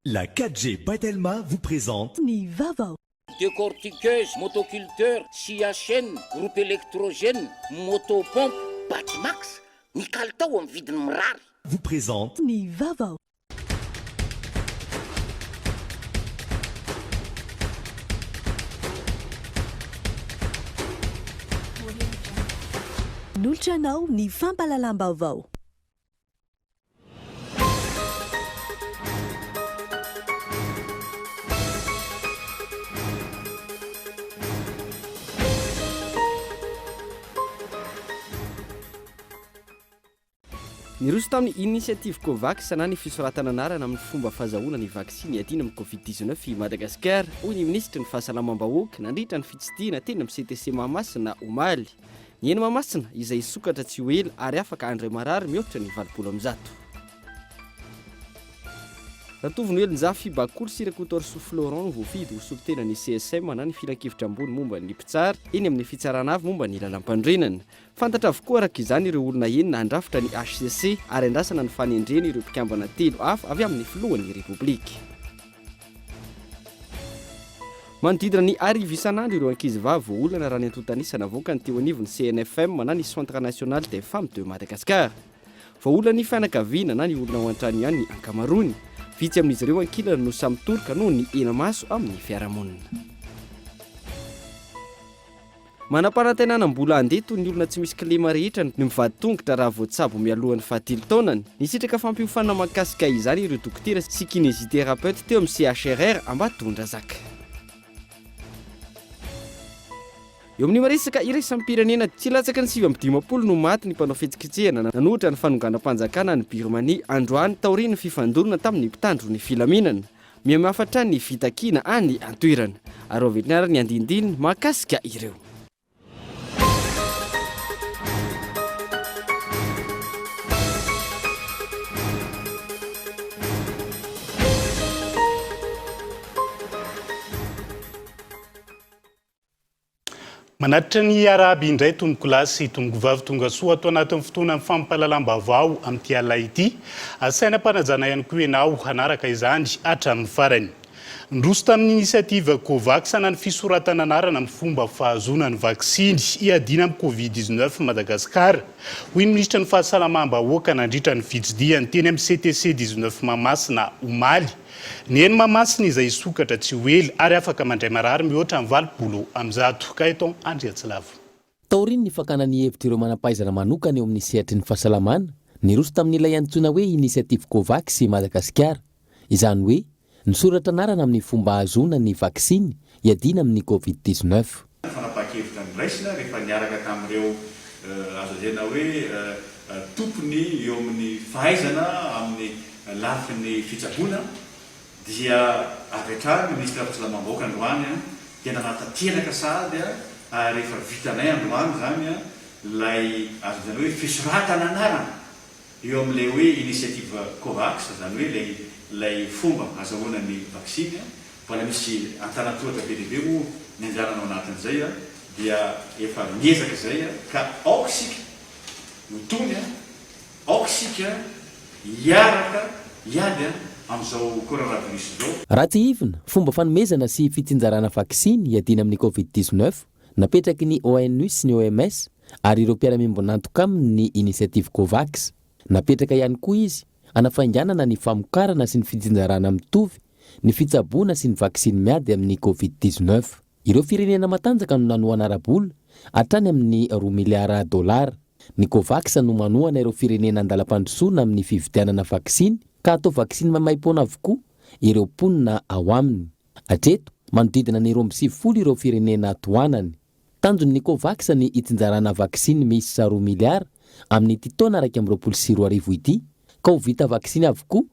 La 4G by Telma vous présente. Ny vaovao. Décortiqueuse, motoculteur, scie à chaîne, groupe électrogène, motopompe, Batimax, ny kalitao amin'ny vidiny mirary. Vous présente. Ny vaovao. Manolotra anao ny fampahalalam-baovao. Niroso tamin'ny Initiative Covax na ny fisoratana anarana amin'ny fomba fahazahoana ny vaksiny iadiana amin'ny Covid 19 i Madagasikara, hoy ny minisitry ny Fahasalamam-bahoaka nandritra ny fitsidihana teny amin'ny CTC Mahamasina omaly. Ny eny Mahamasina izay hisokatra tsy ho ela ary afaka handray marary mihoatra ny 180. Ratovonoelinjafy Bakoly sy Rakotoarisoa Florent no voafidy ho solontenan'ny CSM na ny Filankevitra ambony momba ny mpitsara eny amin'ny Fitsarana avo momba ny lalàmpanorenana. Fantatra avokoa araka izany ireo olona enina handrafitra ny hcc ary andrasana ny fanendrena ireo mpikambana telo hafa avy amin'ny filohan'ny Repoblika. Manodidina ny arivo isan'andro ireo ankizivavy voaolana raha ny antontan'isa navoakany teo anivon'ny CNFM na ny Centre National des Femmes de Madagascar. Voaolan'ny fianakaviana na ny olona ao an-trano ihany ny ankamaroany. Vitsy amin'izy ireo ankilany no samy mitoroka noho ny hena-maso amin'ny fiarahamonina. Manam-panantenana mbola handeha toy ny olona tsy misy kilema rehetra ny mivadi-tongotra raha voatsabo mialohan'ny fahatelo taonany. Nisitraka fampiofanana mahakasika izany ireo dokotera sy kinésithérapeute teo amin'ny CHRR Ambatondrazaka. Eo amin'ny maresaka iraisam-pirenena, tsy latsaky ny 59 no maty ny mpanao fihetsiketsehana nanohitra ny fanonganam-panjakana any Birmanie androany taorian'ny fifandonana tamin'ny mpitandro ny filaminana. Mihamafy hatrany ny fitakiana any an-toerana. Ary ao Vietnam ny andinindininy mahakasika ireo. Manatitra ny arahaba indray tompokolahy sy tompokovavy tonga soa ato anatin'ny fotoanan'ny fampahalalam-baovao amin'ity alina ity. Asaina am-panajana ihany koa ianao hanaraka izany hatramin'ny farany. Niroso tamin'ny initiative Covax na ny fisoratana anarana amin'ny fomba fahazoana ny vaksiny hiadiana amin'ny Covid 19 Madagasikara, hoy ny minisitry ny Fahasalamam-bahoaka nandritra ny fitsidihany teny amin'ny CTC 19 Mahamasina omaly. Ny eny Mahamasina izay hisokatra tsy ho ela ary afaka mandray marary mihoatra ny 180. Gaëtan Andriatsilavo. Taorian'ny fakana ny hevitr'ireo manam-pahaizana manokana eo amin'ny sehatry ny fahasalamana, niroso tamin'ilay antsoina hoe Initiative Covax i Madagasikara. Izany hoe, nisoratra anarana amin'ny fomba ahazoana ny vaksiny hiadiana amin'ny Covid 19. Fanapahan-kevitra noraisina rehefa niaraka tamin'ireo azo lazaina hoe tompony eo amin'ny fahaizana amin'ny lafiny fitsaboana dia avy hatrany ny Minisitry ny Fahasalamam-bahoaka androany dia nanatanteraka sahady ary efa vitanay androany izany ilay azo lazaina hoe fisoratana anarana Eo amin'ilay hoe initiative Covax, izany hoe ilay ilay fomba azahoana ny vaksiny, mbola misy antanan-tohatra be dia be moa ny andehanana ao anatin'izay dia efa miezaka izay ka aoka isika ho tony, aoka isika hiaraka hiady amin'izao coronavirus izao. Raha tsiahivina, fomba fanomezana sy fitsinjarana vaksiny hiadiana amin'ny Covid 19 Napetraky ny ONU sy ny OMS ary ireo mpiara-miombon'antoka aminy ny Initiative Covax. Napetraka ihany koa izy hanafainganana ny famokarana sy ny fitsinjarana mitovy ny fitsaboana sy ny vaksiny miady amin'ny Covid 19. Ireo firenena matanjaka no nanohana ara-bola hatrany amin'ny roa miliara dolara. Ny Covax no manohana ireo firenena andalam-pandrosoana amin'ny fividianana vaksiny ka atao vaksiny maimaimpoana avokoa ireo mponina ao aminy. Hatreto, manodidina ny 92 ireo firenena tohanany. Tanjon'ny Covax ny hitsinjarana vaksiny miisa roa miliara amin'ity taona 2021 ity, ka ho vita vaksiny avokoa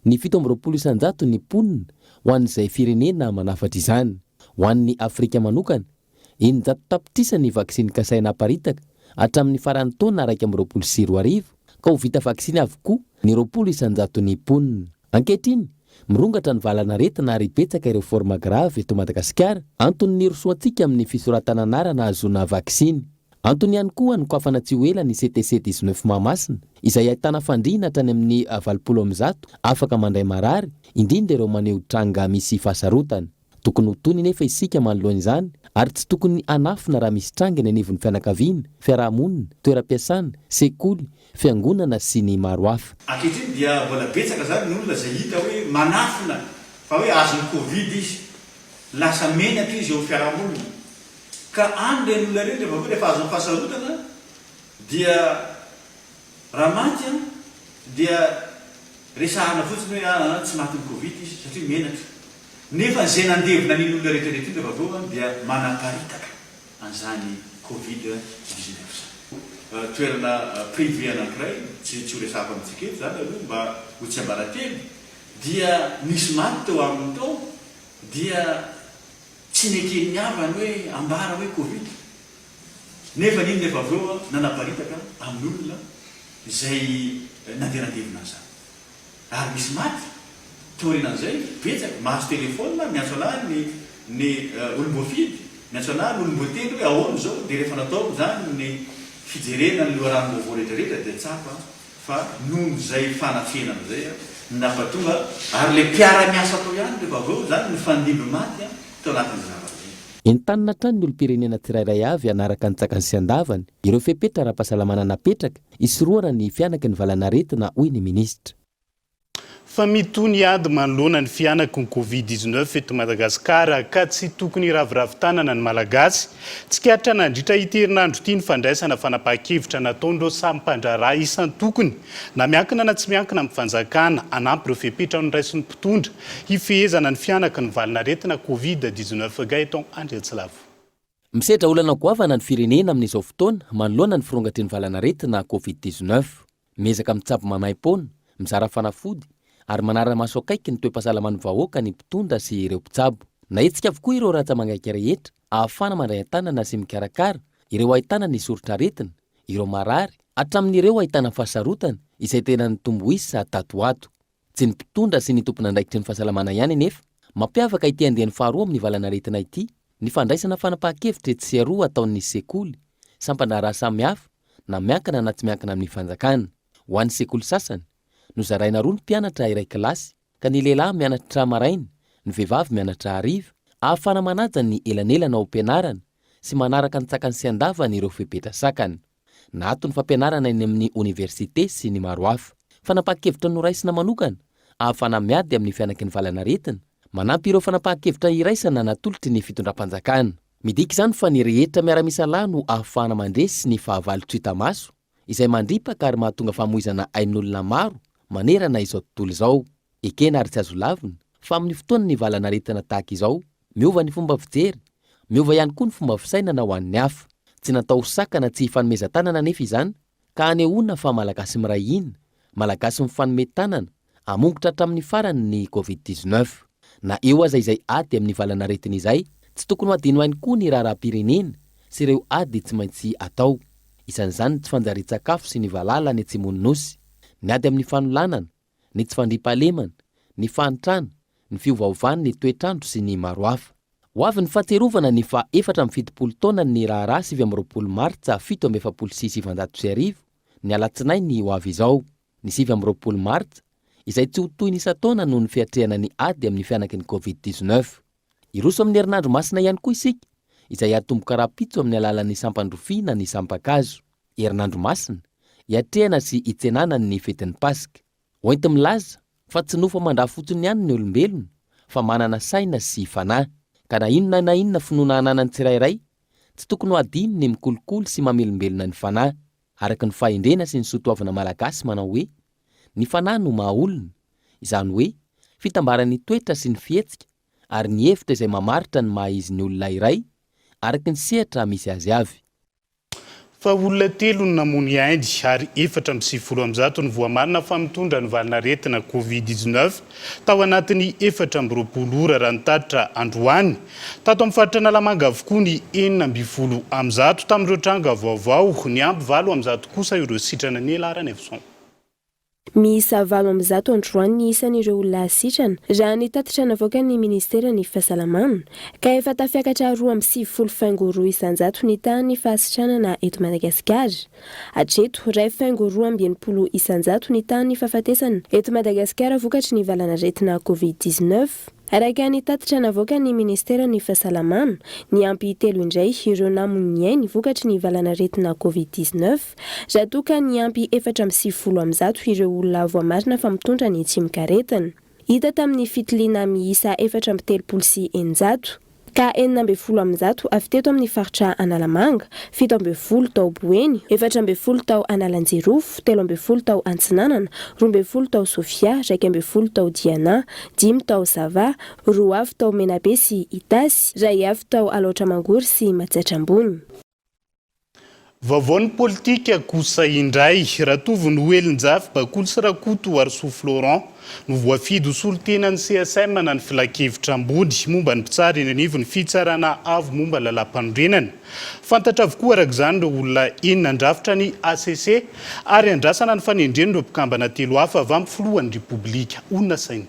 ny 27 isan-jaton'ny mponina ho an'izay firenena manafatra izany. Ho an'ny Afrika manokana, 600 tapitrisa ny vaksiny kasaina haparitaka hatramin'ny faran'ny taona 2021, ka ho vita vaksiny avokoa ny 20 isan-jaton'ny mponina. Ankehitriny, mirongatra ny valanaretina ary betsaka ireo forme grave eto Madagasikara, antony nirosoantsika amin'ny fisoratana anarana hahazoana vaksiny. Antony ihany koa hanokafana tsy ho ela ny CTC 19 Mahamasina, izay ahitana fandriana hatrany amin'ny 180 afaka mandray marary, indrindra ireo maneho tranga misy fahasarotana. Tokony ho tony nefa isika manoloana izany ary tsy tokony hanafina raha misy tranga eny anivon'ny fianakaviana, fiaraha-monina, toeram-piasana, sekoly, fiangonana sy ny maro hafa. Ankehitriny dia mbola betsaka izany ny olona izay hita hoe manafina fa hoe azon'ny covid izy. Lasa menatra izy eo amin'ny fiaraha-monina. Ka any ireny olona ireny rehefa avy eo rehefa azon'ny fahasarotana dia raha maty an dia resahana fotsiny hoe aa tsy matin'ny covid izy satria menatra. Nefa izay nandevina an'iny olona rehetra rehetra iny rehefa avy eo dia manaparitaka an'izany covid 19 izany. Toerana privé anankiray, tsy tsy ho resahako amintsika eto izany aloha mba ho tsiambaratelo, dia nisy maty teo aminy tao dia tsy neken'ny havany hoe ambara hoe covid. Nefa iny rehefa avy eo nanaparitaka amin'olona izay nandeha nandevina an'izany. Ary misy maty taorianan'izay, betsaka, mahazo telephone, miantso anah ny ny olom-boafidy, miantso anah ny olom-boatendry hoe ahoana izao, dia rehefa natao izany ny fijerena ny loharanom-baovao rehetra rehetra dia tsapa fa noho izay fanafenana izay no nampatonga, ary ilay mpiara-miasa tao ihany rehefa avy eo izany nifandimby maty tao anatin'izay zavatra izay. Entanina hatrany ny olom-pirenena tsirairay avy hanaraka ny tsakany sy andavany ireo fepetra ara-pahasalamana napetraka hisorohana ny fihanaky ny valanaretina, hoy ny minisitra. Fa mitohy ny ady manoloana ny fihanaky ny Covid 19 eto Madagasikara ka tsy tokony hiraviravy tanana ny Malagasy. Tsikaritra nandritra ity herinandro ity ny fandraisana fanapahan-kevitra nataon'ireo samy mpandraharaha isan-tokony, na miankina na tsy miankina amin'ny fanjakana, hanampy ireo fepetra noraisin'ny mpitondra hifehezana ny fihanaky ny valanaretina Covid 19 Gaëtan Andriantsilavo. Misedra olana goavana ny firenena amin'izao fotoana manoloana ny firongatry ny valanaretina Covid 19. Miezaka mitsabo maimaim-poana, mizara fanafody ary manara-maso akaiky ny toe-pahasalaman'ny vahoaka ny mpitondra sy ireo mpitsabo. Nahetsika avokoa ireo rantsa-mangaika rehetra ahafahana mandray an-tanana sy mikarakara ireo ahitana ny soritr'aretina, ireo marary, hatramin'ireo ahitana fahasarotana izay tena nitombo isa tato ho ato. Tsy ny mpitondra sy ny tompon'andraikitry ny fahasalamana ihany anefa. Mampiavaka ity andiany faharoa amin'ny valanaretina ity ny fandraisana fanapahan-kevitra etsy sy eroa ataon'ny sekoly, sampan-draharaha samihafa, na miankina na tsy miankina amin'ny fanjakana. Ho an'ny sekoly sasany, nozaraina roa ny mpianatra iray kilasy, ka ny lehilahy mianatra maraina, ny vehivavy mianatra hariva, ahafahana manaja ny elanelana ao am-pianarana sy manaraka an-tsakany sy an-davany ireo fepetra sakana. Naato ny fampianarana eny amin'ny oniversite sy ny maro hafa. Fanapahan-kevitra noraisina manokana ahafahana miady amin'ny fihanaky ny valanaretina, manampy ireo fanapahan-kevitra iraisana natolotry ny fitondram-panjakana. Midika izany fa ny rehetra miara-misalahy no ahafahana mandresy ny fahavalo tsy hita maso, izay mandripaka ary mahatonga famoizana ain'olona maro manerana izao tontolo izao. Ekena ary tsy azo lavina fa amin'ny fotoan'ny valanaretina tahaka izao, miova ny fomba fijery, miova ihany koa ny fomba fisainana ho an'ny hafa. Tsy natao ho sakana tsy hifanomezan-tanana anefa izany ka hanehoana fa Malagasy miray hina, Malagasy mifanome tanana, hamongotra hatramin'ny farany ny Covid 19. Na eo aza izay ady amin'ny valanaretina izay, tsy tokony ho adino ihany koa ny raharaham-pirenena sy ireo ady tsy maintsy atao. Isan'izany ny tsy fanjarian-tsakafo sy ny valala any atsimon'ny Nosy, ny ady amin'ny fanolanana, ny tsy fandriampahalemana, ny fahantrana, ny fiovaovan'ny toetr'andro sy ny maro hafa. Ho avy ny fahatsiarovana ny faha 74 taonan'ny raharaha 29 martsa 1947, ny alatsinainy ho avy izao, ny 29 martsa, izay tsy ho toy ny isan-taona noho ny fiatrehana ny ady amin'ny fihanaky ny Covid 19. Hiroso amin'ny herinandro masina ihany koa isika, izay hatomboka rahampitso amin'ny alalan'ny sampan-drofia na ny sampan-kazo. Herinandro masina, hiatrehana sy hitsenana ny fetin'ny Paska. Hoenti-milaza fa tsy nofo aman-dra fotsiny ihany ny olombelona fa manana saina sy fanahy. Ka na inona na inona finoana ananan'ny tsirairay, tsy tokony ho adino ny mikolokolo sy mamelombelona ny fanahy. Araka ny fahendrena sy ny soatoavina malagasy manao hoe, ny fanahy no maha olona, izany hoe fitambaran'ny toetra sy ny fihetsika ary ny hevitra izay mamaritra ny maha izy ny olona iray araka ny sehatra misy azy avy. Fa olona telo no namono ainy ary 194 no voamarina fa mitondra ny valanaretina Covid 19 tao anatin'ny 24 ora raha ny tatitra androany. Tato amin'ny faritra Analamanga avokoa ny 116 tamin'ireo tranga vaovao, niampy 108 kosa ireo sitrana. Ny Ela Ranaivoson. Miisa 108 androany ny isan'ireo olona sitrana, raha ny tatitra navoakan'ny ministeran'ny Fahasalamana, ka efa tafiakatra 92,2% ny tahan'ny fahasitranana eto Madagasikara. Hatreto, 1,62% ny tahan'ny fahafatesana eto Madagasikara vokatry ny valanaretina Covid 19. Araka ny tatitra navoakan'ny ministeran'ny Fahasalamana, niampy telo indray ireo namoy ny ainy vokatry ny valanaretina Covid 19. Raha toa ka niampy 194 ireo olona voamarina fa mitondra ny tsimokaretina. Hita tamin'ny fitiliana miisa 634, ka 116 avy teto amin'ny faritra Analamanga, 17 tao Boeny, 14 tao Analanjirofo, 13 tao Antsinanana, 12 tao Sofia, 11 tao Diana, dimy tao Sava, roa avy tao Menabe sy Itasy, iray avy tao Alaotra Mangoro sy Matsiatra Ambony. Vaovaon'ny politika kosa indray, Ratovo Noelinjafy Bakoly sy Rakotoarisoa Florent no voafidy ho solontenan'ny CSM na ny Filankevitra ambony momba ny mpitsara eny anivon'ny Fitsarana avo momba ny lalàmpanorenana. Fantatra avokoa araka izany ireo olona enina handrafitra ny hcc ary andrasana ny fanendren'ireo mpikambana telo hafa avy amin'ny filohan'ny Repoblika. Ho nasaina.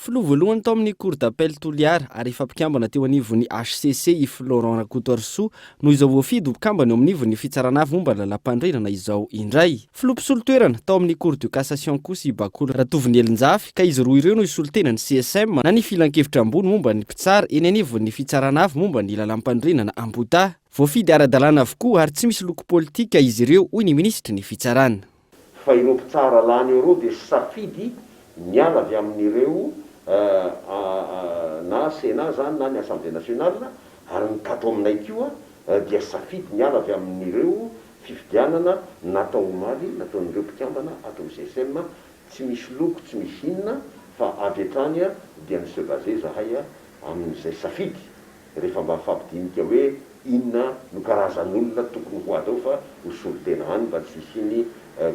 Filoha voalohany tao amin'ny Cour d'appel Toliara ary efa mpikambana teo anivon'ny hcc i Florent Rakotoarisoa no izao voafidy ho mpikambana eo aminivon'ny Fitsarana Avo momba ny Lalàmpanorenana izao indray. Filoha mpisolo toerana tao amin'ny Cour de cassation kosa i Bakoly Ratovonielinjafy ka izy roa ireo no hisolo tena ny CSM na ny Filankevitra ambony momba ny mpitsara eny anivon'ny Fitsarana Avo momba ny Lalàmpanorenana Ambohidahy. Voafidy ara-dalàna avokoa ary tsy misy loko politika izy ireo hoy ny minisitry ny Fitsarana. Fa ireo mpitsara lany eo ireo dia safidy miala avy amin'ireo na Sénat izany na ny Assemblée nationale ary ny tato aminay koa dia safidy miala avy amin'ireo fifidianana natao omaly nataon'ireo mpikambana ato amin'ny CSM tsy misy loko tsy misy inona fa avy hatrany dia mi se baser zahay amin'izay safidy rehefa mba mifampidinika hoe inona no karazan'olona tokony ho aleo fa ho solontena any mba tsy hisian'ny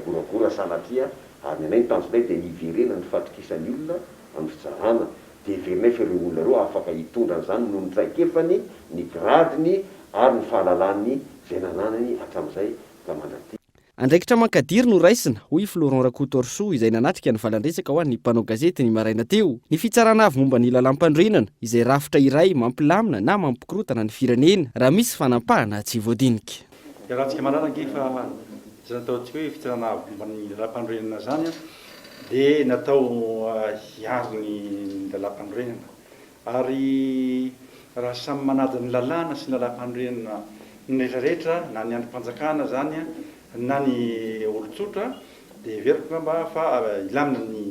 goragora sanatria ary ny anay ny tanjonay dia ny hiverenan'ny fatokisan'ny olona amin'ny fitsarana dia heverinay fa ireo olona ireo afaka hitondra an'izany noho ny traikefany, ny gradiny ary ny fahalalany izay nananany hatramin'izay ka mandrak'ity. Andraikitra mankadiry no raisina, hoy i Florent Rakotoarisoa izay nanatrika ny valan-dresaka ho an'ny mpanao gazety ny maraina teo. Ny Fitsarana avo momba ny lalàmpanorenana, izay rafitra iray mampilamina na mampikorontana ny firenena raha misy fanampahana tsy voadinika. Iarahantsika mahalala ange fa izany ataontsika hoe Fitsarana avo momba ny lalàmpanorenana izany dia natao hiaro ny lalàmpanorenana. Ary raha samy manaja ny lalàna sy ny lalàmpanorenana ny rehetra rehetra, na ny andrim-panjakana izany na ny olon-tsotra, dia heveriko angamba fa hilamina ny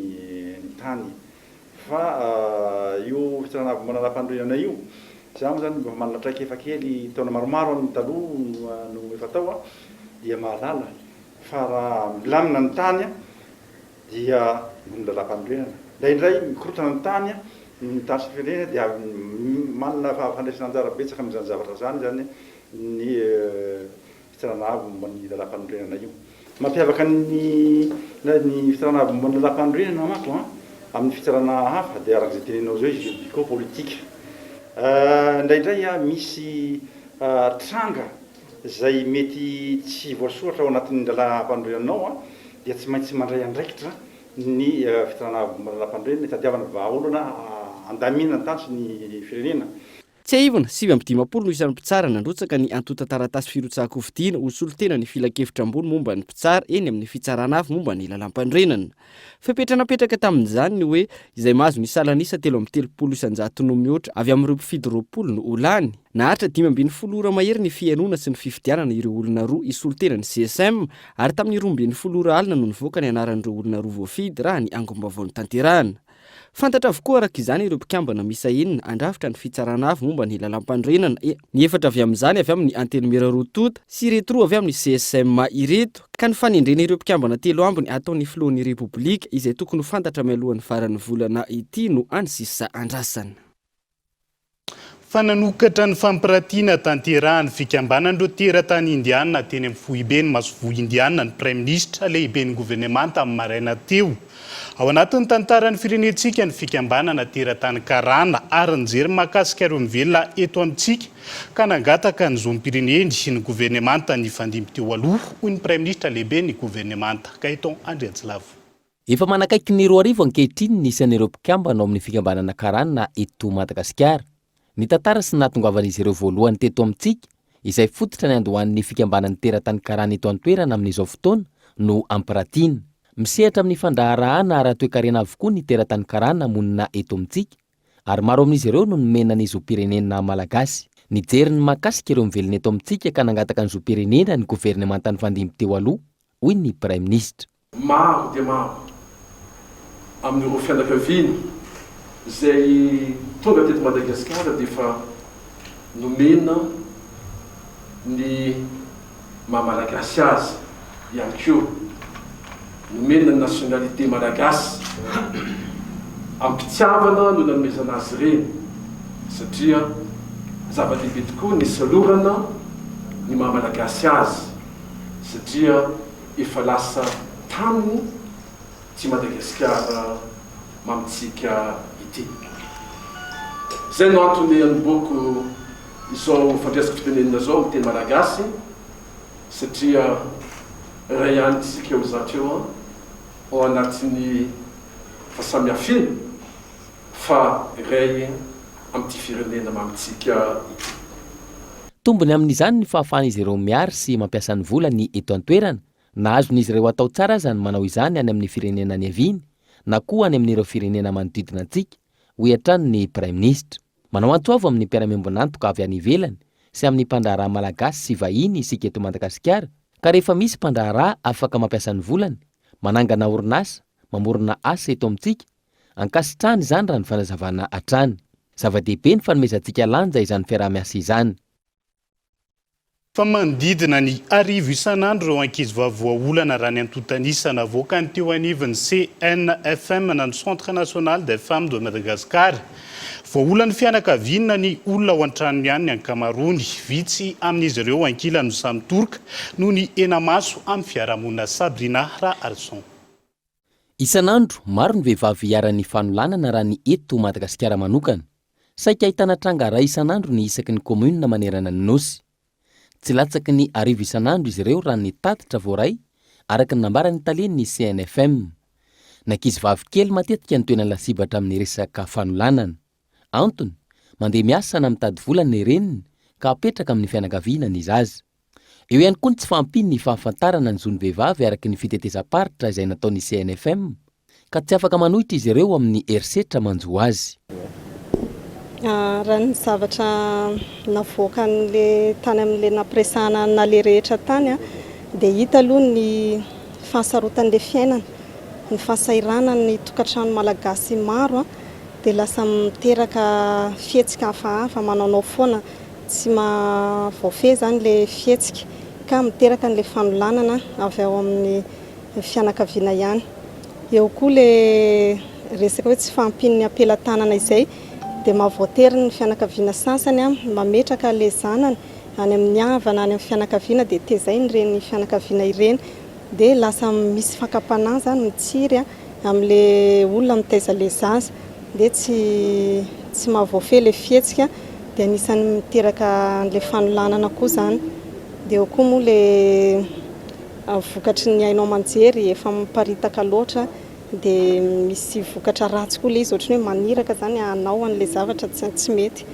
tany. Fa io fitsarana avo momba ny lalàmpanorenana io, izaho moa izany mba manana traikefa kely taona maromaro any taloha no efa tao, dia mahalala fa raha milamina ny tany, dia noho ny lalàmpanorenana. Indraindray mikorontana ny tany, ny tany sy ny firenena dia manana fandraisana anjara betsaka amin'izany zavatra izany izany ny fitsarana avo momba ny lalàmpanorenana io. Mampiavaka ny ny fitsarana avo momba ny lalàmpanorenana manko an, amin'ny fitsarana hafa dia araka izay teneninao izao izy juridico-politique. Indraindray misy tranga izay mety tsy voasoratra ao anatin'ny lalàmpanorenana ao dia tsy maintsy mandray andraikitra ny fitsarana avo momba ny lalàmpanorenana hitadiavana vahaolana handaminana ny tany sy ny firenena. Tsiahivina, 59 no isan'ny mpitsara nandrotsaka ny antontan-taratasy firotsahan-kofidina ho solontena ny Filankevitra ambony momba ny mpitsara eny amin'ny Fitsarana avo momba ny lalàmpanorenana. Fepetra napetraka tamin'izany ny hoe izay mahazo ny salan'isa 33 isan-jato no mihoatra avy amin'ireo mpifidy 20 no ho lany. Naharitra 15 ora mahery ny fihainoana sy ny fifidianana ireo olona roa hisolo tena ny CSM ary tamin'ny 12 ora alina no nivoaka ny anaran'ireo olona roa voafidy raha ny angom-baovao notanterahana. Fantatra avokoa araka izany ireo mpikambana miisa enina handrafitra ny Fitsarana Avo momba ny Lalàmpanorenana, ny efatra avy amin'izany avy amin'ny Antenimiera roa tonta sy ireto roa avy amin'ny CSM ireto, ka ny fanendrena ireo mpikambana telo ambiny ataon'ny Filohan'ny Repoblika izay tokony ho fantatra mialohan'ny faran'ny volana ity no any sisa andrasana. Fa nanokatra ny fampiratiana tanterahan'ny fikambanan'ireo teratany Indiana teny amin'ny foiben'ny masoivoho Indiana ny Praiminisitra lehiben'ny governemanta amin'ny maraina teo. Ao anatin'ny tantaran'ny firenentsika ny fikambanana teratany karana ary nijery mahakasika ireo mivelona eto amintsika ka nangataka ny zom-pireneny ny governemanta nifandimby teo aloha, hoy ny Praiminisitra lehiben'ny governemanta, Gaëtan Andriantsilavo. Efa manakaiky ny 2000 ankehitriny ny isan'ireo mpikambana ao amin'ny fikambanana Karana eto Madagasikara. Ny tantara sy ny nahatongavan'izy ireo voalohany teto amintsika, izay fototra niandohan'ny fikambanan'ny teratany karana eto an-toerana amin'izao fotoana no ampiratiana. Misehatra amin'ny fandraharahana ara-toekarena avokoa ny teratany karana monina eto amintsika, ary maro amin'izy ireo no nomena ny zom-pirenena malagasy. Nijery ny mahakasika ireo mivelona eto amintsika ka nangataka ny zom-pirenena ny governemanta nifandimby teo aloha, hoy ny Praiminisitra. Maro dia maro amin'ireo fianakaviana izay tonga teto Madagasikara dia efa nomena ny maha Malagasy azy ihany koa, nomena ny nationalité malagasy. Am-pitiavana no nanomezana azy ireny satria zava-dehibe tokoa ny nisalorana ny maha Malagasy azy satria Efa lasa taminy ity Madagasikara mamintsika ity. Izay no antony anomboako izao fandraisako fitenenana izao amin'ny teny malagasy satria iray ihany isika eo zatra eo an, ao anatin'ny fahasamihafina fa iray amin'ity firenena mamintsika ity. Tombony amin'izany ny fahafahan'izy ireo mihary sy mampiasa ny volany eto an-toerana, na azon'izy ireo atao tsara aza ny manao izany any amin'ny firenena niaviany na koa any amin'ireo firenena manodidina antsika, hoy hatrany ny Praiminisitra. Manao antso avo amin'ny mpiara-miombon'antoka avy any ivelany sy amin'ny mpandraharaha malagasy sy vahiny isika eto Madagasikara, ka rehefa misy mpandraharaha afaka mampiasa ny volany, manangana orinasa, mamorona asa eto amintsika, Ankasitrahana izany raha ny fanazavana hatrany. Zava-dehibe ny fanomezantsika lanja izany fiaraha-miasa izany. Fa manodidina ny arivo isan'andro ireo ankizivavy voaolana raha ny antontan'isa navoakan'ny teo anivon'ny CNFM na ny Centre National des Femmes de Madagascar. Voaolan'ny fianakaviana ny olona ao an-tranony ihany ny ankamaroany. Vitsy amin'izy ireo ankilany no samy toroka noho ny hena-maso amin'ny fiarahamonina. Sabrina Raharison. Isan'andro, maro ny vehivavy iharan'ny fanolanana raha ny eto Madagasikara manokana. Saika ahitana tranga iray isan'andro ny isaky ny kaominina manerana ny Nosy. Tsy latsaky ny arivo isan'andro izy ireo raha ny tatitra voaray, araka ny nambaran'ny talen'ny CNFM. Ny ankizivavy kely matetika no tena lasibatra amin'ny resaka fanolanana. Antony, mandeha miasa na mitady vola ny reniny ka apetraka amin'ny fianakaviana ny zaza. Eo ihany koa ny tsy fahampian'ny fahafantarana ny zon'ny vehivavy araka ny fitetezam-paritra izay nataon'ny CNFM, ka tsy afaka manohitra izy ireo amin'ny herisetra manjo azy. Raha ny zavatra navoakan'ilay tany amin'ilay nampiresahana an'ilay rehetra tany dia hita aloha ny fahasarotan'ilay fiainana, ny fahasahiranan'ny tokantrano malagasy maro dia lasa miteraka fihetsika hafahafa, manaonao foana. Tsy mahavoafehy izany ilay fihetsika ka miteraka an'ilay fanolanana avy ao amin'ny fianakaviana ihany. Eo koa ilay resaka hoe tsy fahampian'ny am-pelatanana izay dia mahavoatery ny fianakaviana sasany mametraka ilay zanany any amin'ny havana, any amin'ny fianakaviana dia tezainy ireny fianakaviana ireny dia lasa misy fakam-panahy izany mitsiry amin'ilay olona mitaiza ilay zaza dia tsy tsy mahavoafehy ilay fihetsika dia anisan'ny miteraka an'ilay fanolanana koa izany. Dia eo koa moa ilay vokatry ny haino aman-jery efa miparitaka loatra dia misy vokatra ratsy koa ilay izy ohatran'ny hoe maniraka izany hanao an'ilay zavatra tsy mety.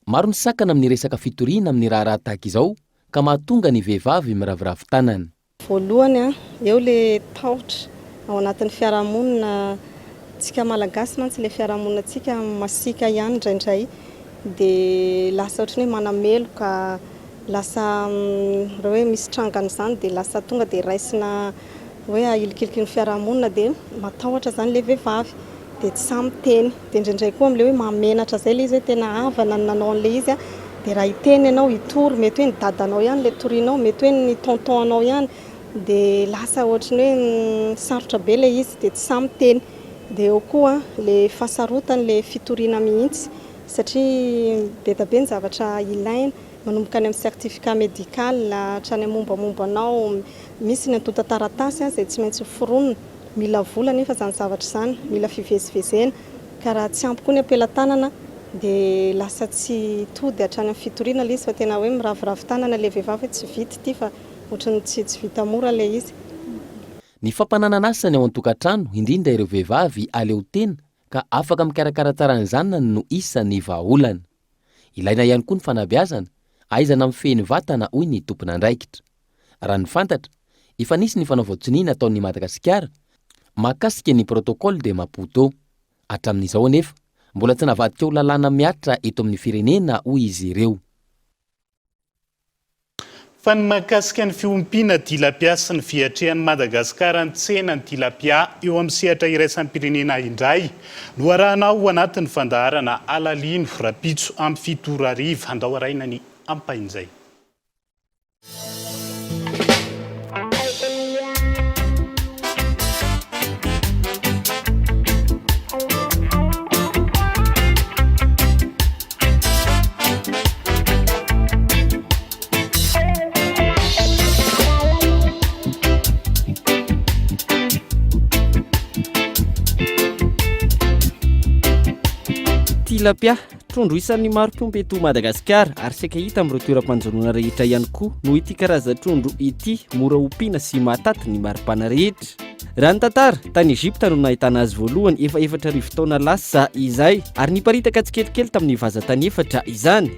Maro ny sakana amin'ny resaka fitoriana amin'ny raharaha tahaka izao ka mahatonga ny vehivavy miraviravy tanana. Voalohany, eo le tahotra ao anatin'ny fiarahamonina, tsika malagasy mantsy le fiarahamonina tsika masiaka ihany indraindray de lasa ohatran'ny hoe manameloka, lasa raha hoe misy tranga an'izany de lasa tonga de raisina hoe ahilikiliky ny fiarahamonina de matahotra zany le vehivavy. dia tsy sahy miteny, dia indraindray koa amin'ilay hoe mahamenatra izay ilay izy hoe tena havana no nanao an'ilay izy dia raha hiteny ianao hitory mety hoe ny dadanao ihany ilay torianao, mety hoe ny tonton anao ihany, dia lasa ohatran'ny hoe sarotra be ilay izy dia tsy sahy miteny, dia eo koa ilay fahasarotan'ilay fitoriana mihitsy satria be dia be ny zavatra ilaina, manomboka any amin'ny certificat médical hatrany amin'ny mombamomba anao, misy ny antontan-taratasy izay tsy maintsy foronina. Mila vola anefa izany zavatra izany, mila fivezivezena, ka raha tsy ampy koa ny am-pelatanana dia lasa tsy tody hatrany amin'ny fitoriana ilay izy fa tena hoe miraviravy tanana ilay vehivavy hoe tsy vita ity fa ohatran'ny tsy tsy vita mora ilay izy. Ny fampananana asa ny ao an-tokantrano, indrindra ireo vehivavy aleo tena ka afaka mikarakara tsara ny zanany no isan'ny vahaolana. Ilaina ihany koa ny fanabeazana, ahaizana mifehy ny vatana hoy ny tompon'andraikitra. Raha ny fantatra, efa nisy ny fanaovan-tsonia nataon'i Madagasikara mahakasika ny Protocole de Maputo. Hatramin'izao anefa, mbola tsy navadika ho lalàna mihatra eto amin'ny firenena hoy izy ireo. Fa ny mahakasika ny fiompiana tilapia sy ny fiatrehan'i Madagasikara ny tsenan'ny tilapia eo amin'ny sehatra iraisam-pirenena indray no arahanao ao anatin'ny fandaharana Alalino rahampitso amin'ny 7 ora hariva. Andao arahina ny ampahin'izay. Tilapia, trondro isan'ny maro mpiompy eto Madagasikara ary saika hita amin'ireo toeram-panjonoana rehetra ihany koa noho ity karazan-trondro ity mora ompiana sy mahataty ny maripana rehetra. Raha ny tantara, tany Egypta no nahitana azy voalohany efa 4000 taona lasa izay, ary niparitaka tsikelikely tamin'ny vazantany efatra izany.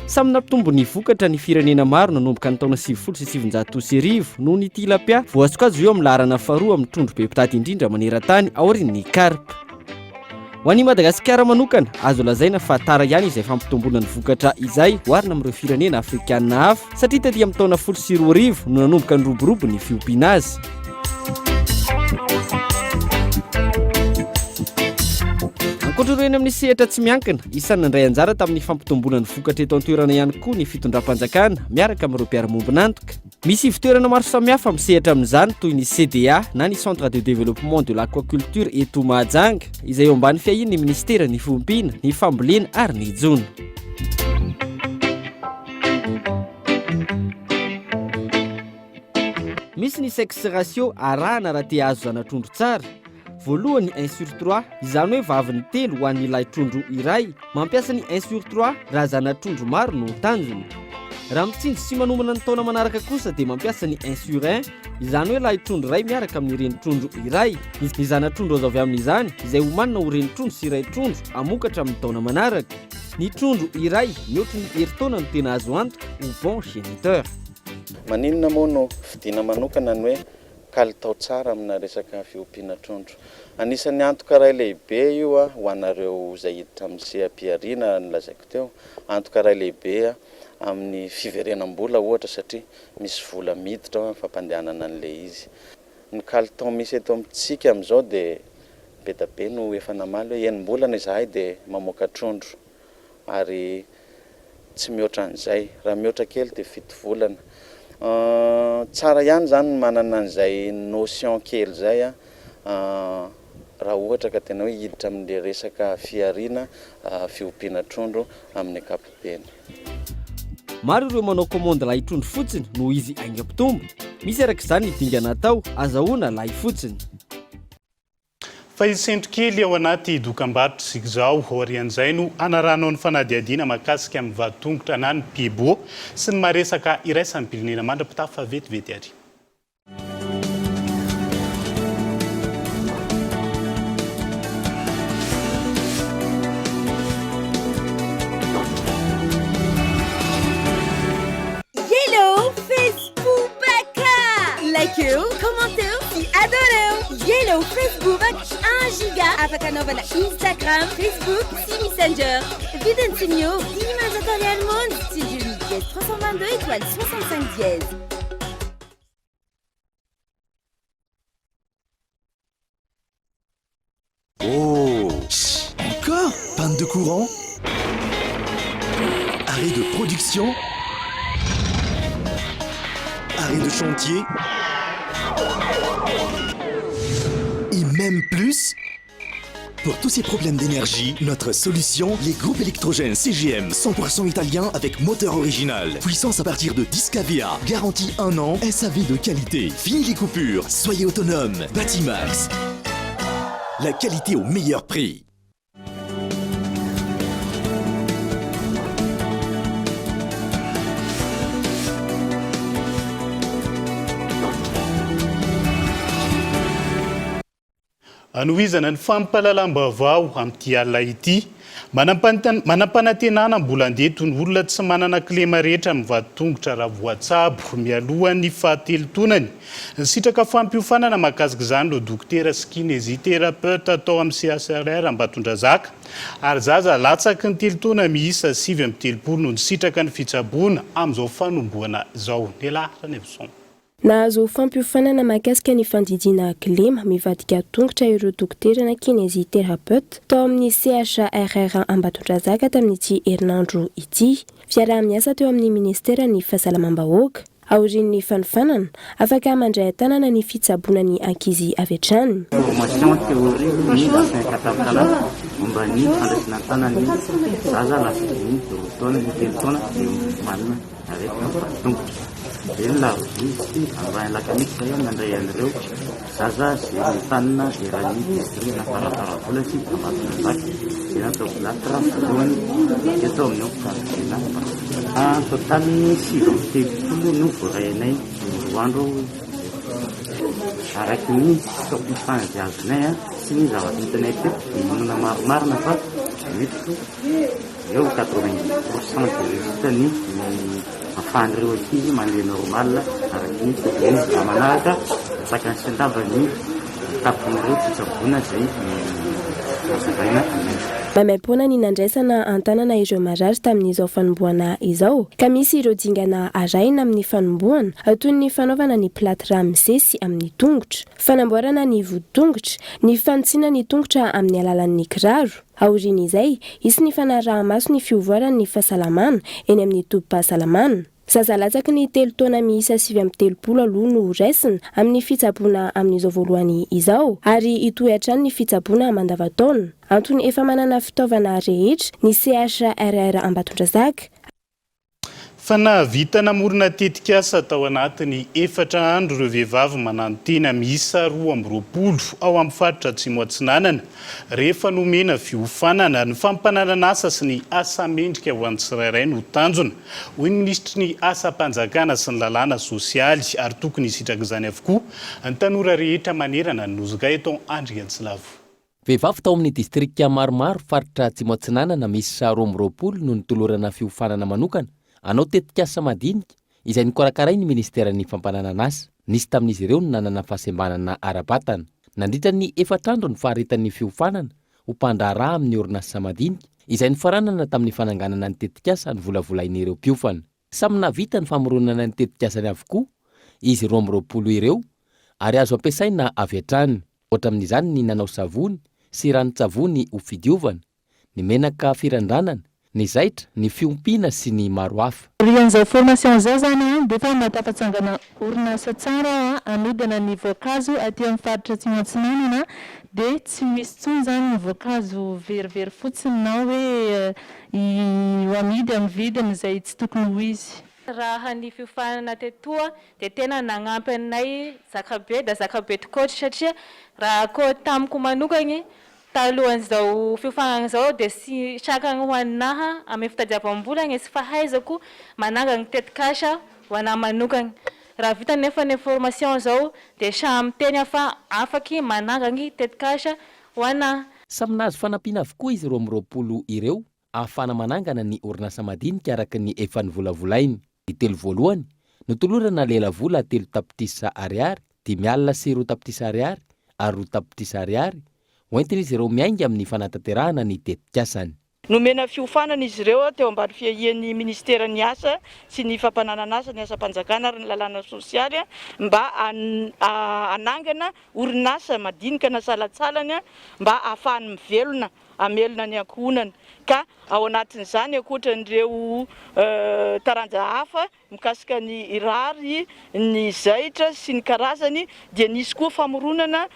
Samy nampitombo ny vokatra ny firenena maro nanomboka ny taona 1990 noho ny tilapia, voasokajy ho eo amin'ny laharana faharoa amin'ny trondro be mpitady indrindra maneran-tany aorian'ny karpa. Ho an'i Madagasikara manokana, azo lazaina fa tara ihany izay fampitomboana ny vokatra izay oharina amin'ireo firenena afrikanina hafa, satria taty amin'ny taona 2010 no nanomboka niroborobo ny fiompiana azy. Ankoatra ireo eny amin'ny sehatra tsy miankina, isan'ny nandray anjara tamin'ny fampitomboana ny vokatra eto an-toerana ihany koa ny fitondram-panjakana miaraka amin'ireo mpiara-mombon'antoka. Misy ivotoerana maro samihafa misehatra amin'izany toy ny CDA na ny Centre de Développement de l'Aquaculture eto Mahajanga izay eo ambany fiahian'ny minisiteran'ny Fiompiana, ny Fambolena ary ny Jono. Misy ny sexe ratio arahana raha te hahazo zana-trondro tsara. Voalohany un sur trois, izany hoe vaviny telo ho an'ny lahy trondro iray. Mampiasa ny un sur trois raha zana-trondro maro no tanjona. Raha mitsinjo sy manomana ny taona manaraka kosa dia mampiasa ny un sur un, izany hoe lahy trondro iray miaraka amin'ny renin-trondro iray. Ny zana-trondro azo avy amin'izany, izay homanina ho renin-trondro sy ray trondro hamokatra amin'ny taona manaraka. Ny trondro iray mihoatry ny herintaona no tena azo antoka ho bon géniteur. Maninona moa no fidiana manokana ny hoe kalitao tsara amina resaka fiompiana trondro. Anisan'ny antoka iray lehibe io ho anareo izay hiditra amin'ny seha-pihariana nolazaiko teo, antoka iray lehibe amin'ny fiverenam-bola ohatra satria misy vola miditra ao amin'ny fampandehanana an'ilay izy. Ny kalitao misy eto amintsika amin'izao dia be da be no efa namaly hoe enim-bolana izahay dia mamoaka trondro. ary tsy mihoatra an'izay. Raha mihoatra kely dia fito volana. Tsara ihany izany ny manana an'izay notion kely izay raha ohatra ka tena hoe hiditra amin'ilay resaka fihariana fiompiana trondro amin'ny ankapobeny. Maro ireo manao commande lahy trondro fotsiny noho izy haingam-pitombo. Misy araka izany ny dingana atao azahoana lahy fotsiny. Fa hisento kely ao anaty dokambarotra isika izao. Aorian'izay no hanarahanao ny fanadihadiana mahakasika ny vatongotra na ny pieds-bots sy ny maresaka iraisam-pirenena mandra-pitafa vetivety ary. Yellow Facebook Baka! Likeo, commenteo sy adoreo! Yellow Facebook 1 giga afaka anaovana Instagram, Facebook sy Messenger. Vidiny tsy miova, 500 ariary monja. Tsindrio ny dièse 322 étoile 65 dièse. Oh Encore Panne de courant Arrêt de production Arrêt de chantier Et même plus Pour tous ces problèmes d'énergie, notre solution, les groupes électrogènes CGM 100% italien avec moteur original. Puissance à partir de 10 kVA. Garantie 1 an, SAV de qualité. Fini les coupures, soyez autonome. Batimax. La qualité au meilleur prix. Hanohizana ny fampahalalam-baovao amin'ity alina ity. Manam-panantenana mbola handeha toy ny olona tsy manana kilema rehetra amin'ny vadi-tongotra raha voatsabo mialohan'ny fahatelo taonany. Nisitraka fampiofanana mahakasika izany ireo dokotera sy kinésithérapeute tao amin'ny CHRR Ambatondrazaka ary zaza latsaky ny telo taona miisa 39 no nisitraka ny fitsaboana amin'izao fanombohana izao. Nela Ranaivoson. Nahazo fampiofanana mahakasika ny fandidiana kilema mivadika tongotra ireo dokotera na kinésithérapeute tao amin'ny CHRR Ambatondrazaka tamin'ity herinandro ity. Fiaraha-miasa teo amin'ny minisiteran'ny Fahasalamam-bahoaka. Aorian'ny fanofanana, afaka mandray an-tanana ny fitsaboana ny ankizy avy hatrany. Formation théorie ny asain-katabitala momba ny fandraisana an-tanana ny zaza latsaky ny roa taona ny telo taona dia manana aretina tongotra. Dia ny larodia sy Ambahy Alakamisy izay nandray an'ireo zaza izay notanina eran'ny distrika Amparafaravola sy Ambatondrazaka izay natao plâtre voalohany teto amin'ny hopitaly Ambatondrazaka. Totaliny 39 no voarainay roa andro araka ny fampiofana izay azonay sy ny zavatra hitanay teto dia inoana marimarina fa mety Eo 90 pour cent de réussite ny afahan'ireo ankizy mandeha normal araka ny tokony izy. Raha manaraka sakany sy andava ny tapon'ireo fitsaboana izay nazavaina aminay. Maimaimpoana ny nandraisana an-tanana ireo marary tamin'izao fanombohana izao, ka misy ireo dingana arahina amin'ny fanombohana, toy ny fanaovana ny plâtre misesy amin'ny tongotra, fanamboarana ny voditongotra, ny fanitsiana ny tongotra amin'ny alalan'ny kiraro. Aorian'izay, hisy ny fanaraha-maso ny fivoaran'ny fahasalamana eny amin'ny tobim-pahasalamana. Zaza latsaky ny telo taona miisa 39 aloha no horaisina amin'ny fitsaboana amin'izao voalohany izao ary hitohy hatrany ny fitsaboana mandavantaona. Antony efa manana fitaovana rehetra ny CHRR Ambatondrazaka. Fa nahavita namorona tetikasa tao anatin'ny efatra andro ireo vehivavy mananotena miisa 22 ao amin'ny faritra Atsimo Atsinanana rehefa nomena fiofanana. Ny fampananan'asa sy ny asa mendrika ho an'ny tsirairay no tanjona, hoy ny minisitry ny Asam-panjakana sy ny lalàna sosialy ary tokony hisitraka izany avokoa ny tanora rehetra manerana ny Nosy Gaëtan Andriantsilavo. Vehivavy tao amin'ny distrika maromaro faritra Atsimo Atsinanana miisa 22 no notolorana fiofanana manokana hanao tetikasa madinika izay nokarakarain'ny minisiteran'ny Fampananan'asa. Nisy tamin'izy ireo no nanana fahasembanana ara-batana. Nandritra ny efatra andro ny faharetan'ny fiofanana ho mpandraharaha amin'ny orinasa madinika izay nofaranana tamin'ny fananganana ny tetikasa novolavolain'ireo mpiofana. Samy nahavita ny famoronana ny tetikasany avokoa izy 22 ireo ary azo ampiasaina avy hatrany. Ohatra amin'izany ny nanao savony sy ranon-tsavony ho fidiovana, ny menaka firandranana, ny zaitra, ny fiompiana sy ny maro hafa. Aorian'izao formation izao izany an, dia efa mahatafatsangana orinasa tsara aho an, hanodina ny voankazo aty amin'ny faritra Atsimo Atsinanana, dia tsy misy intsony izany ny voankazo verivery fotsiny na hoe ho amidy amin'ny vidiny izay tsy tokony ho izy. Raha ny fiofanana tetoa dia tena nagnampy anay zakabe da zakabe tokoatry satria raha koa tamiko manokagny talohan'izao fiofanagna izao dia sy sakagny ho anaha amy fitadiavam-bola gny sy fahaizako manangagny tetikasa ho anahy manokagny. Raha vita nefa ny formation zao dia sahy miteny aho fa afaky manangagny tetikasa ho anahy. Samy nahazo fanampiana avokoa izy 22 ireo ahafahana manangana ny orinasa madinika araka ny efa novolavolainy. Ny telo voalohany, notolorana lelavola 3 tapitrisa ariary, 250 tapitrisa ariary ary 2 tapitrisa ariary hoentin'izy ireo miainga amin'ny fanatanterahana ny tetikasany. Nomena fiofanana izy ireo teo ambany fiahian'ny minisiteran'ny Asa sy ny fampananan'asa, ny asam-panjakana ary ny lalàna sosialy mba hanangana orinasa madinika na salantsalany mba hahafahany mivelona hamelona ny ankohonana ka ao anatin'izany ankoatran'ireo taranja hafa mikasika ny rary, ny zaitra sy ny karazany dia nisy koa famoronana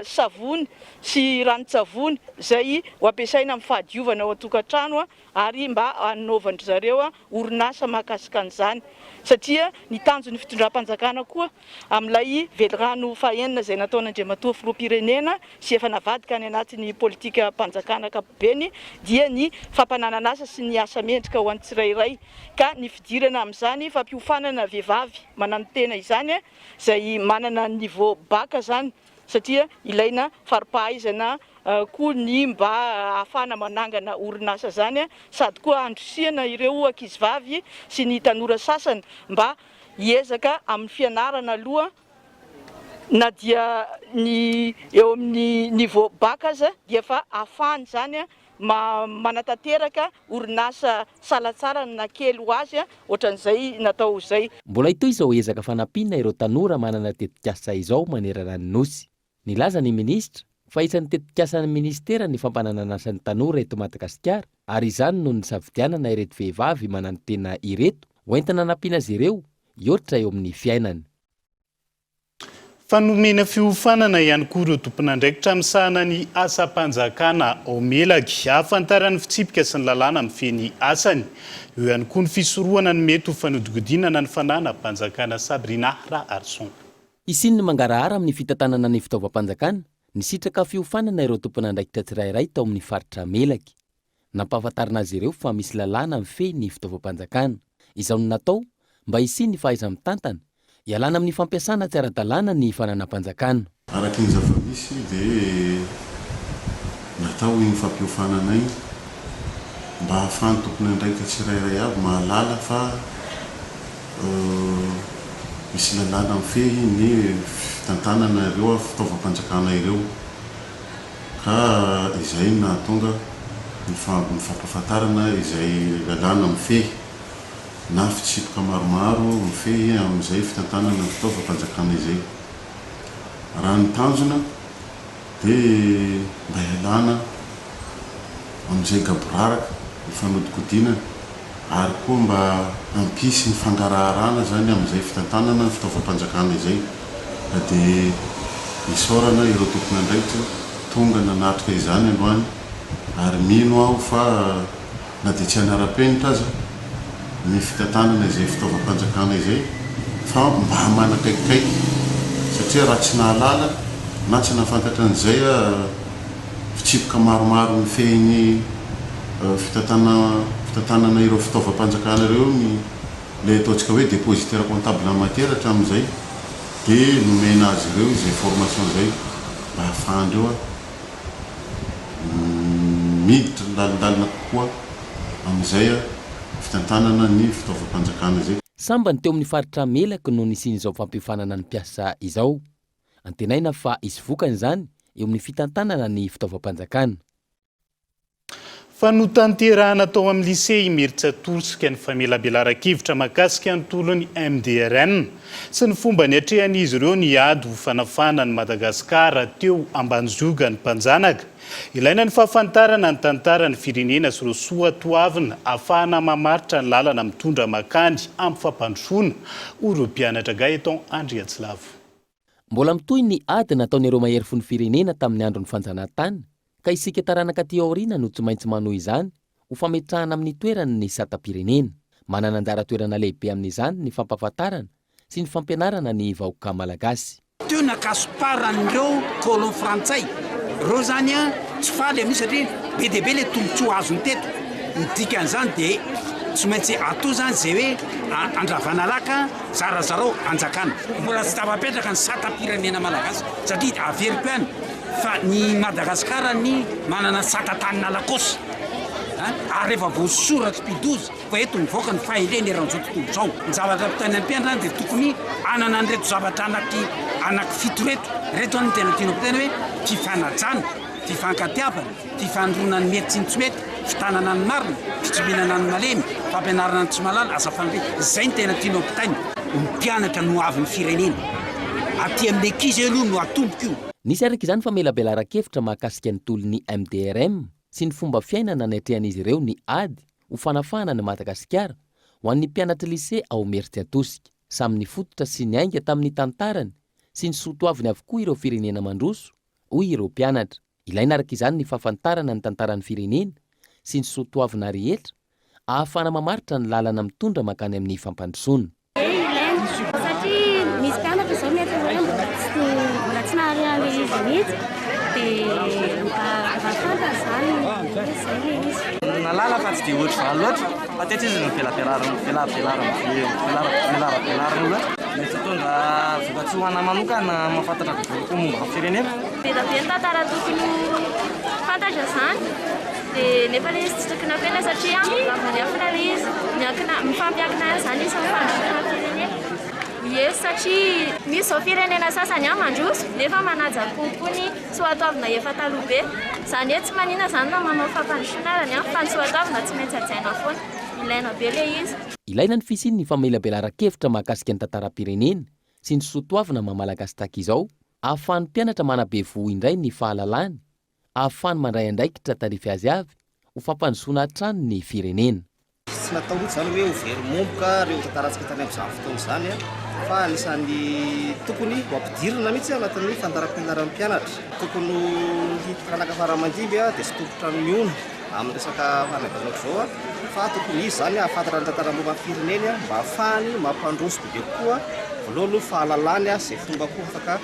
savony sy ranon-tsavony izay ho ampiasaina amin'ny fahadiovana ao an-tokantrano ary mba hanaovan-dry zareo orinasa mahakasika an'izany satria ny tanjon'ny fitondram-panjakana koa amin'ilay velirano fahenina izay nataon'Andriamatoa Filoham-pirenena sy efa navadika any anatin'ny politikam-panjakana ankapobeny dia ny fampananan'asa sy ny asa mendrika ho an'ny tsirairay ka ny fidirana amin'izany fampiofanana vehivavy mananotena izany izay manana niveau bac izany. satria ilaina fari-pahaizana koa ny mba ahafahana manangana orinasa izany sady koa handrisihana ireo ankizivavy sy ny tanora sasany mba hiezaka amin'ny fianarana aloha na dia ny eo amin'ny niveau bac aza dia efa ahafahany izany manatanteraka orinasa salantsarany na kely ho azy ohatran'izay natao izay. Mbola hitohy izao ezaka fanampiana ireo tanora manana tetikasa izao manerana ny Nosy. Nilaza ny minisitra fa isan'ny tetikasan'ny minisitera ny fampananan'asa ny tanora eto Madagasikara ary izany no nisafidianana ireto vehivavy mananotena ireto hoentina hanampiana azy ireo hihoatra eo amin'ny fiainany. Fa nomena fiofanana ihany koa ireo tompon'andraikitra misahana ny asam-panjakana ao Melaky hahafantarany ny fitsipika sy ny lalàna mifehy ny asany. Eo ihany koa ny fisorohana ny mety ho fanodikodinana ny fananam-panjakana Sabrina Raharison. Hisian'ny mangarahara amin'ny fitantanana ny fitaovam-panjakana, nisitraka fiofanana ireo tompon'andraikitra tsirairay tao amin'ny faritra Melaky. Nampahafantarina azy ireo fa misy lalàna mifehy ny fitaovam-panjakana. Izao no natao mba hisian'ny fahaiza-mitantana, hialana amin'ny fampiasana tsy ara-dalàna ny fananam-panjakana. Araka ny zava-misy dia natao iny fampiofanana iny mba hahafahan'ny tompon'andraikitra tsirairay avy mahalala fa misy lalàna mifehy ny fitantanana ireo fitaovam-panjakana ireo ka izay no nahatonga ny fampahafantarana izay lalàna mifehy na fitsipika maromaro mifehy amin'izay fitantanana ny fitaovam-panjakana izay. Raha ny tanjona dia mba hialana amin'izay gaboraraka, ny fanodikodinana ary koa mba hampisy ny fangaraharana izany amin'izay fitantanana ny fitaovam-panjakana izay ka dia isaorana ireo tompon'andraikitra tonga nanatrika izany androany ary mino aho fa na dia tsy hanara-penitra aza ny fitantanana izay fitaovam-panjakana izay fa mba manakaikikaiky satria raha tsy nahalala na tsy nahafantatra an'izay fitsipika maromaro mifehy ny fitantanana ireo fitaovam-panjakana ireo ny ilay ataontsika hoe dépositaire comptable en matière hatramin'izay dia nomena azy ireo izay formation izay mba hahafahan-dreo Miditra lalindalina kokoa amin'izay fitantanana ny fitaovam-panjakana izay. Sambany teo amin'ny faritra Melaky no nisian'izao fampiofanana ny mpiasa izao. Antenaina fa hisy vokany izany eo amin'ny fitantanana ny fitaovam-panjakana. Fa notanterahana tao amin'ny Lycée Imerintsiatosika ny famelabelaran-kevitra mahakasika ny tolon'ny MDRM sy ny fomba niatrehan'izy ireo ny ady ho fanafahana an'i Madagasikara teo ambany ziogan'ny mpanjanaka. Ilaina ny fahafantarana ny tantaran'ny firenena sy ireo soatoavina ahafahana mamaritra ny lalana mitondra mankany amin'ny fampandrosoana, hoy ireo mpianatra Gaëtan Andriantsilavo. Mbola mitohy ny ady nataon'ireo maherifon'ny firenena tamin'ny andron'ny fanjanahantany ka isika taranaka aty aoriana no tsy maintsy manohy izany ho fametrahana amin'ny toerany ny satam-pirenena. Manana anjara toerana lehibe amin'izany ny fampahafantarana sy ny fampianarana ny vahoaka malagasy. Teo nakasoparan'ireo colon frantsay ireo zany an, tsy faly amin'io satria be dia be le tombotsoa azony teto, ny dikan'izany dia tsy maintsy atao zany izay hoe andravana laka zarazarao hanjakana. Mbola tsy tafapetraka ny satam-pirenena malagasy satria averiko ihany fa ny Madagascar ny manana sata tanin'alakôsy a, ary efa voasoratr'i Pie douze fa eto mivoaka ny fahendrena eran'izao tontolo izao. Ny zavatra ampitaina ny mpianatra zany dia tokony hanana an'ireto zavatra anaky anaky fito ireto, ireto zany no tena tiana ampitaina hoe fifanajana, fifankatiavana, fifanoroana ny mety sy ny tsy mety, fitanana ny marina, fitsimbinana ny malemy, fampianarana ny tsy mahalala, asa fanompoana, izay no tena tiana ampitaina. Ny mpianatra no hoavin'ny firenena. Aty amin'ny ankizy aloha no atomboka io. Nisy araka izany famelabelaran-kevitra mahakasika ny tolon'ny MDRM sy ny fomba fiainana niatrehan'izy ireo ny ady ho fanafahana an'i Madagasikara ho an'ny mpianatry lycée ao Imerintsiatosika. Samy nifototra sy niainga tamin'ny tantarany sy ny soatoaviny avokoa ireo firenena mandroso, hoy ireo mpianatra. Ilaina araka izany ny fahafantarana ny tantaran'ny firenena sy ny soatoavina rehetra ahafahana mamaritra ny lalana mitondra mankany amin'ny fampandrosoana. Hoe ilaina satria misy mpianatra izao mety hoe mbola tsy mbola tsy nahare an'ilay izy mihitsy dia mba mba fantany izany hoe izay ilay izy. Nahalala fa tsy dia ohatr'izany loatra fa teto izy no velabelarana velabelarana velabelarana loatra. Mety hitondra vokatsoa ho anà manokana mahafantatra bebe kokoa momba ny firenena. Be dia be ny tantara tokony ho fantatra izany dia nefa ilay izy tsy tokony hafenina satria miafina ilay izy. Miankina, mifampiankina ihany izany izy amin'ny fandrosoana ny firenena. Ie satria misy izao firenena sasany any mandroso nefa manaja kokoa ny soatoavina efa taloha be. Izany hoe tsy maninona izany na manao fampandrosoana ary ny fa ny soatoavina tsy maintsy hajaina foana. Ilaina be ilay izy. Ilaina ny fisian'ny famelabelaran-kevitra mahakasika ny tantaram-pirenena sy ny soatoavina maha Malagasy tahaka izao, ahafahan'ny mpianatra manabe voho indray ny fahalalany, ahafahany mandray andraikitra tandrify azy avy ho fampandrosoana hatrany ny firenena. Tsy natao mihitsy izany hoe ho very momboka ireo tantarantsika tany amin'izany fotoana izany fa anisan'ny tokony ho ampidirina mihitsy anatin'ny fandaharam-pianaran'ny mpianatra. Tokony ho ny taranaka fara aman-dimby dia tsy tompon-trano mihono amin'ny resaka fanabeazana ohatr'izao fa tokony izy izany hahafantatra ny tantara momba ny fireneny mba hahafahany mampandroso bebe kokoa voalohany aloha fahalalany izay fomba koa afaka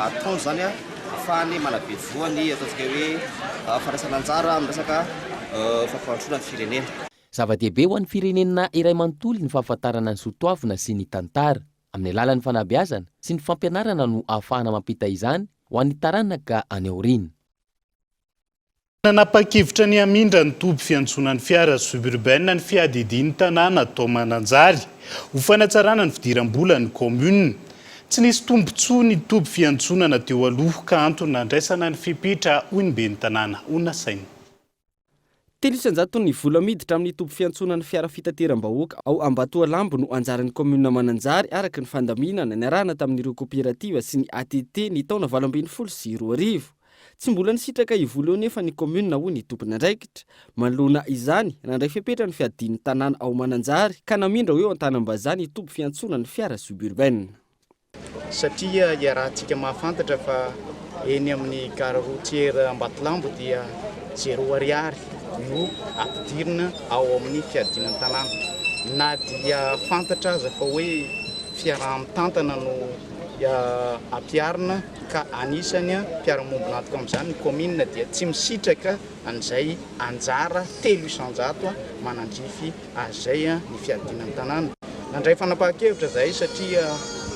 ataony izany ahafahany manabe voa ny ataontsika hoe fandraisana anjara amin'ny resaka fampandrosoana ny firenena. Zava-dehibe ho an'ny firenena iray manontolo ny fahafantarana ny soatoavina sy ny tantara. Amin'ny alalan'ny fanabeazana sy ny fampianarana no ahafahana mampita izany ho an'ny taranaka any aoriana. Nanapa-kevitra ny hamindra ny toby fiantsonan'ny fiara suburbaine ny fiadidian'ny tanàna tao Mananjary, ho fanatsarana ny fidiram-bolan'ny kaominina. Tsy nisy tombontsoa ny toby fiantsonana teo aloha ka antony nandraisana ny fepetra, hoy ny ben'ny tanàna ho nasaina. 3% vola miditra amin'ny toby fiantsonan'ny fiara fitateram-bahoaka ao Ambatoalambo no anjaran'ny kaominina Mananjary araka ny fandaminana niarahana tamin'ireo koperativa sy ny ATT ny taona 2018. Tsy mbola nisitraka io vola io anefa ny kaominina hoy ny tompon'andraikitra. Manoloana izany, nandray fepetra ny fiadian'ny tanàna ao Mananjary ka namindra ho eo Antanambazaha ny toby fiantsoana ny fiara suburbaine. Satria iarahantsika mahafantatra fa eny amin'ny gare routière Ambatolampy dia zéro ariary no ampidirina ao amin'ny fiadiana ny tanàna. Na dia fantatra aza fa hoe fiaraha-mitantana no ampiharina ka anisany mpiara-miombon'antoka amin'izany ny kaominina dia tsy misitraka an'izay anjara 3% manandrify azy izay ny fiadiana ny tanàna. Nandray fanapahan-kevitra izahay satria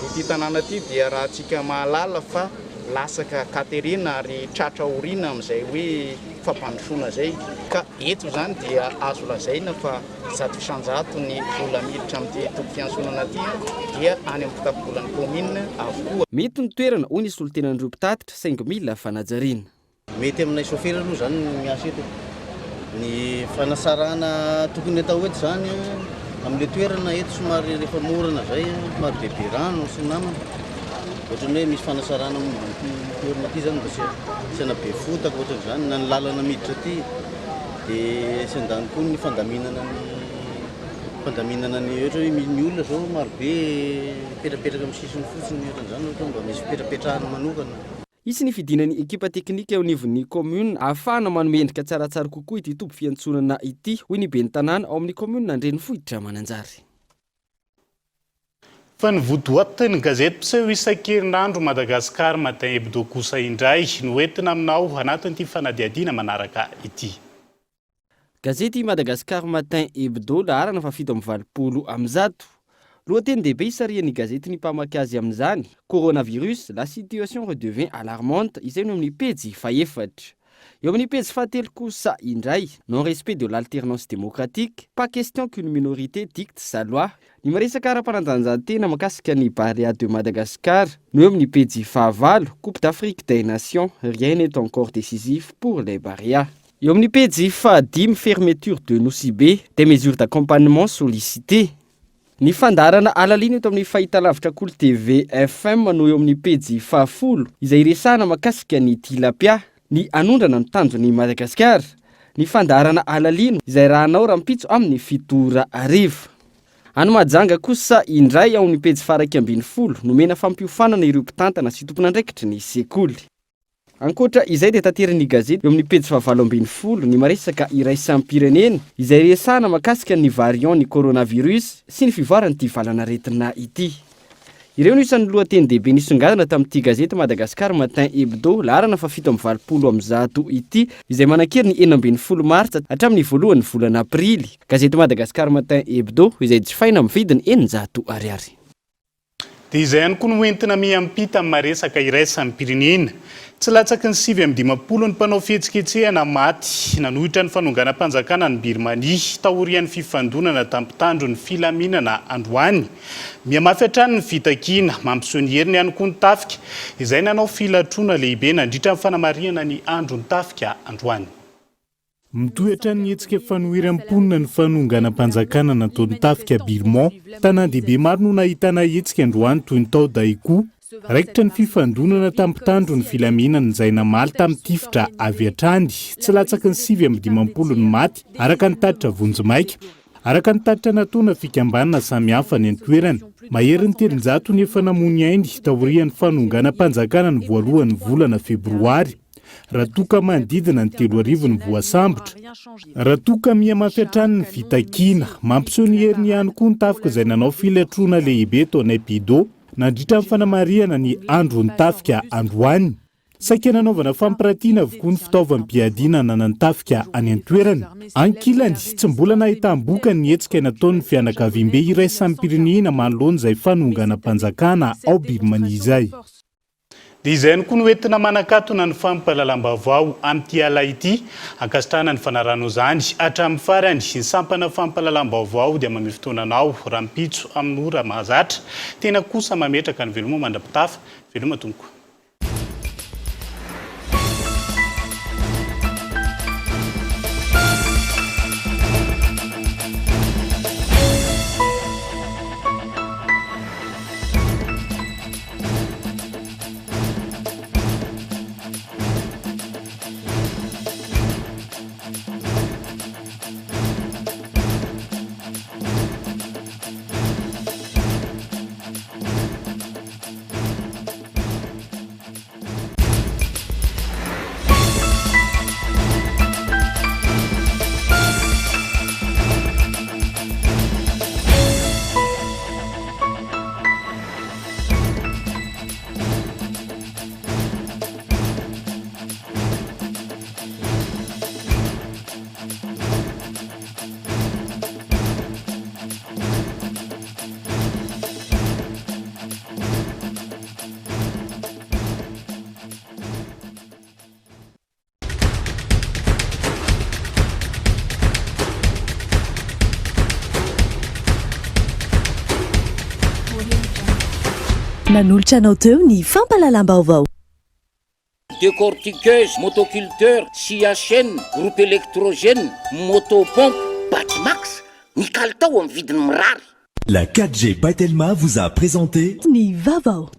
ity tanàna ity dia raha antsika mahalala fa latsaka ankaterena ary tratra aoriana amin'izay hoe fampandrosoana izay ka eto izany dia azo lazaina fa 100% ny vola miditra amin'ity toby fiantsonana ity dia any amin'ny kitapo-bolan'ny kaominina avokoa. Mety ny toerana, hoy ny solontenan'ireo mpitatitra, saingy mila fanajariana. Mety aminay chauffeur aloha izany ny miasa eto e. Ny fanasarana tokony atao eto izany amin'ilay toerana eto somary rehefa morana izay somary bebe rano sy ny namany. Ohatran'ny hoe misy fanasarana momba an'ity toerana ity izany mba tsy asiana be fotaka ohatran'izany na ny lalana miditra aty. Dia sy andany koa ny fandaminana ny fandaminana ny ohatra hoe ny olona izao marobe mipetrapetraka amin'ny sisiny fotsiny ohatran'izany ohatra hoe mba misy fipetrapetrahana manokana. Hisy ny fidinan'ny ekipa teknika eo anivon'ny kaominina ahafahana manome endrika tsaratsara kokoa ity toby fiantsonana ity, hoy ny ben'ny tanàna ao amin'ny kaominina an-drenivohitra Mananjary. Fa ny votoatin'ny gazety mpiseho isan-kerinandro Madagascar Matin Hebdo kosa indray no entina aminao anatin'ity fanadihadiana manaraka ity. Gazety Madagascar Matin Hebdo laharana faha 187. Lohateny-dehibe isarihan'ny gazety ny mpamaky azy amin'izany, Coronavirus, la situation redevient alarmante izay no amin'ny pejy fahefatra. Eo amin'ny pejy fahatelo kosa indray, Non-respect de l'alternance démocratique, pas question qu'une minorité dicte sa loi. Ny miresaka ara-panatanjahantena mahakasika ny Barea de Madagascar no eo amin'ny pejy fahavalo, Coupe d'Afrique des Nations, rien n'est encore décisif pour les Barea. Eo amin'ny pejy fahadimy, Fermeture de Nosy Be, des mesures d'accompagnement sollicitées. Ny fandaharana Alalino eto amin'ny fahitalavitra Kolo TV FM no eo amin'ny pejy fahafolo, izay iresahana mahakasika ny tilapia, ny hanondrana ny tanjon'i Madagasikara. Ny fandaharana Alalino, izay arahanao rahampitso amin'ny 7 ora hariva. Any Mahajanga kosa indray ao amin'ny pejy faha-11, nomena fampiofanana ireo mpitantana sy tompon'andraikitry ny sekoly. Ankoatra izay dia taterin'ny gazety eo amin'ny pejy fahavalo 12 ny maresaka iraisam-pirenena izay resahana mahakasika ny variant ny coronavirus sy ny fivoaran'ity valan'aretina ity. Ireo no isan'ny lohateny-dehibe nisongadina tamin'ity gazety Madagascar Matin Hebdo laharana faha 187 ity izay manan-kery ny 16 martsa hatramin'ny voalohan'ny volana aprily. Gazety Madagascar Matin Hebdo izay jifaina amin'ny vidiny 600 ariary. Dia izay ihany koa no hoentina miampita amin'ny maresaka iraisam-pirenena. Tsy latsaky ny 59 ny mpanao fihetsiketsehana maty nanohitra ny fanonganam-panjakana any Birmanie taorian'ny fifandonana tamin'ny mpitandro ny filaminana androany. Mihamafy hatrany ny fitakiana, mampiseho ny heriny ihany koa ny tafika izay nanao filatroana lehibe nandritra ny fanamarihana ny andron'ny tafika androany. Mitohy hatrany ny hetsika fanoheran'ny mponina ny fanonganam-panjakana nataon'ny tafika Birman. Tanàn-dehibe maro no nahitana hetsika androany toy ny tao Daegu. Raikitra ny fifandonana tamin'ny mpitandro ny filaminana izay namaly tamin'ny tifitra avy hatrany. Tsy latsaky ny 59 ny maty, araka ny tatitra vonjimaika. Araka ny tatitra nataona fikambanana samihafa any an-toerana, maherin'ny 300 ny efa namoy ny ainy taorian'ny fanonganam-panjakana ny voalohan'ny volana febroary. Raha toa ka manodidina ny 3000 ny voasambotra. Raha toa ka miha-mafy hatrany ny fitakiana, mampiseho ny heriny ihany koa ny tafika izay nanao filatroana lehibe tao Naypyidaw nandritra ny fanamarihana ny Andron'ny Tafika androany. Saika nanaovana fampiratiana avokoa ny fitaovam-piadiana ananan'ny tafika any an-toerana. Ankilany, tsy mbola nahitam-bokany ny hetsika nataon'ny fianakaviambe iraisam-pirenena manoloana izay fanonganam-panjakana ao Birmanie izay. Dia izay ihany koa no entina manakatona ny fampahalalam-baovao amin'ity ala ity. Ankasitrahana ny fanarahanao izany hatramin'ny farany. Ny sampana fampahalalam-baovao dia manome fotoana anao rahampitso amin'ny ora mahazatra. Tena kosa mametraka ny veloma mandra-pitafa. Veloma tompoko. Nanolotra anao teo ny fampahalalam-baovao. Décortiqueuse, motoculteur, scie à chaîne, groupe électrogène, moto pompe, Batimax, ny kalitao amin'ny vidiny mirary. La 4G by Telma vous a présenté Ny vaovao.